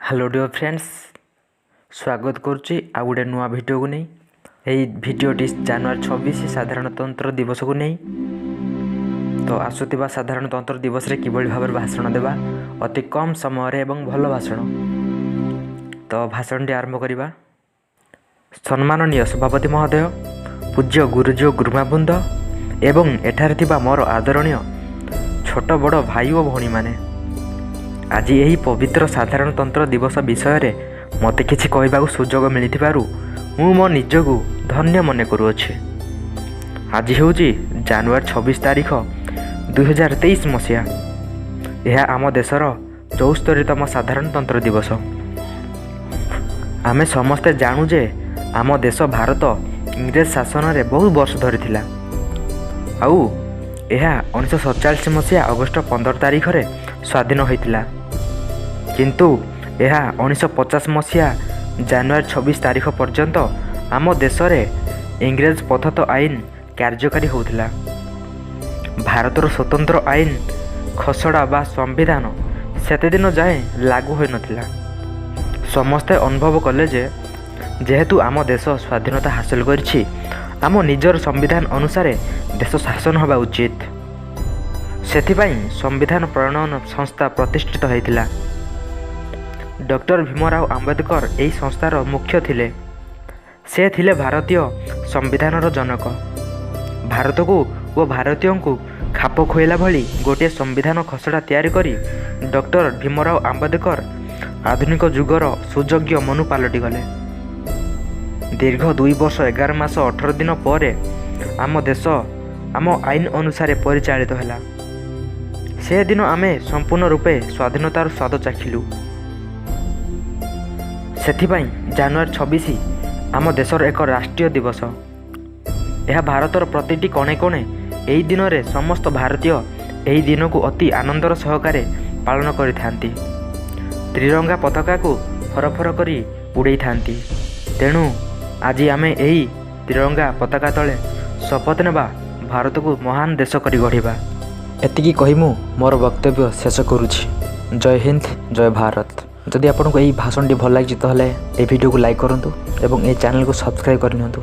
Hello deer friends, ସ୍ୱାଗତ କରୁଛି ଆଉ ଗୋଟେ ନୂଆ ଭିଡ଼ିଓକୁ ନେଇ। ଏହି ଭିଡ଼ିଓଟି ଜାନୁଆରୀ 26 ସାଧାରଣତନ୍ତ୍ର ଦିବସକୁ ନେଇ। ତ ଆସୁଥିବା ସାଧାରଣତନ୍ତ୍ର ଦିବସରେ କିଭଳି ଭାବରେ ଭାଷଣ ଦେବା ଅତି କମ୍ ସମୟରେ ଏବଂ ଭଲ ଭାଷଣ। ତ ଭାଷଣଟି ଆରମ୍ଭ କରିବା। ସମ୍ମାନନୀୟ ସଭାପତି ମହୋଦୟ, ପୂଜ୍ୟ ଗୁରୁଜୀ ଓ ଗୁରୁମାବୃନ୍ଦ ଏବଂ ଏଠାରେ ଥିବା ମୋର ଆଦରଣୀୟ ଛୋଟ ବଡ଼ ଭାଇ ଓ ଭଉଣୀମାନେ, ଆଜି ଏହି ପବିତ୍ର ସାଧାରଣତନ୍ତ୍ର ଦିବସ ବିଷୟରେ ମୋତେ କିଛି କହିବାକୁ ସୁଯୋଗ ମିଳିଥିବାରୁ ମୁଁ ମୋ ନିଜକୁ ଧନ୍ୟ ମନେ କରୁଅଛି। ଆଜି ହେଉଛି ଜାନୁଆରୀ 26 ତାରିଖ, 2023 ମସିହା। ଏହା ଆମ ଦେଶର 74ତମ ସାଧାରଣତନ୍ତ୍ର ଦିବସ। ଆମେ ସମସ୍ତେ ଜାଣୁ ଯେ ଆମ ଦେଶ ଭାରତ ଇଂରେଜ ଶାସନରେ ବହୁ ବର୍ଷ ଧରି ଥିଲା ଆଉ ଏହା 1947 ମସିହା ଅଗଷ୍ଟ 15 ତାରିଖରେ ସ୍ୱାଧୀନ ହୋଇଥିଲା। କିନ୍ତୁ ଏହା 1950 ମସିହା ଜାନୁଆରୀ 26 ତାରିଖ ପର୍ଯ୍ୟନ୍ତ ଆମ ଦେଶରେ ଇଂରେଜ ପଦ୍ଧତ ଆଇନ କାର୍ଯ୍ୟକାରୀ ହେଉଥିଲା। ଭାରତର ସ୍ୱତନ୍ତ୍ର ଆଇନ ଖସଡ଼ା ବା ସମ୍ବିଧାନ ସେତେଦିନ ଯାଏଁ ଲାଗୁ ହୋଇନଥିଲା। ସମସ୍ତେ ଅନୁଭବ କଲେ ଯେ ଯେହେତୁ ଆମ ଦେଶ ସ୍ୱାଧୀନତା ହାସଲ କରିଛି, ଆମ ନିଜର ସମ୍ବିଧାନ ଅନୁସାରେ ଦେଶ ଶାସନ ହେବା ଉଚିତ। ସେଥିପାଇଁ ସମ୍ବିଧାନ ପ୍ରଣୟନ ସଂସ୍ଥା ପ୍ରତିଷ୍ଠିତ ହୋଇଥିଲା। ଡକ୍ଟର ଭୀମରାଓ ଆମ୍ବେଦକର ଏହି ସଂସ୍ଥାର ମୁଖ୍ୟ ଥିଲେ। ସେ ଥିଲେ ଭାରତୀୟ ସମ୍ବିଧାନର ଜନକ। ଭାରତକୁ ଓ ଭାରତୀୟଙ୍କୁ ଖାପ ଖୁଆଇଲା ଭଳି ଗୋଟିଏ ସମ୍ବିଧାନ ଖସଡ଼ା ତିଆରି କରି ଡକ୍ଟର ଭୀମରାଓ ଆମ୍ବେଦକର ଆଧୁନିକ ଯୁଗର ସୁଯୋଗ୍ୟ ମନୁ ପାଲଟିଗଲେ। ଦୀର୍ଘ 2 ବର୍ଷ 11 ମାସ 18 ଦିନ ପରେ ଆମ ଦେଶ ଆମ ଆଇନ ଅନୁସାରେ ପରିଚାଳିତ ହେଲା। ସେଦିନ ଆମେ ସମ୍ପୂର୍ଣ୍ଣ ରୂପେ ସ୍ୱାଧୀନତାର ସ୍ୱାଦ ଚାଖିଲୁ। ସେଥିପାଇଁ ଜାନୁଆରୀ 26 ଆମ ଦେଶର ଏକ ରାଷ୍ଟ୍ରୀୟ ଦିବସ। ଏହା ଭାରତର ପ୍ରତିଟି କୋଣେ କୋଣେ ଏହି ଦିନରେ ସମସ୍ତ ଭାରତୀୟ ଏହି ଦିନକୁ ଅତି ଆନନ୍ଦର ସହକାରେ ପାଳନ କରିଥାନ୍ତି। ତ୍ରିରଙ୍ଗା ପତାକାକୁ ଫରଫର କରି ଉଡ଼େଇଥାନ୍ତି। ତେଣୁ ଆଜି ଆମେ ଏହି ତ୍ରିରଙ୍ଗା ପତାକା ତଳେ ଶପଥ ନେବା, ଭାରତକୁ ମହାନ ଦେଶ କରି ଗଢ଼ିବା। ଏତିକି କହି ମୁଁ ମୋର ବକ୍ତବ୍ୟ ଶେଷ କରୁଛି। ଜୟ ହିନ୍ଦ, ଜୟ ଭାରତ। ଯଦି ଆପଣଙ୍କୁ ଏହି ଭାଷଣଟି ଭଲ ଲାଗିଛି, ତାହେଲେ ଏହି ଭିଡ଼ିଓକୁ ଲାଇକ୍ କରନ୍ତୁ ଏବଂ ଏହି ଚ୍ୟାନେଲକୁ ସବସ୍କ୍ରାଇବ୍ କରିନିଅନ୍ତୁ।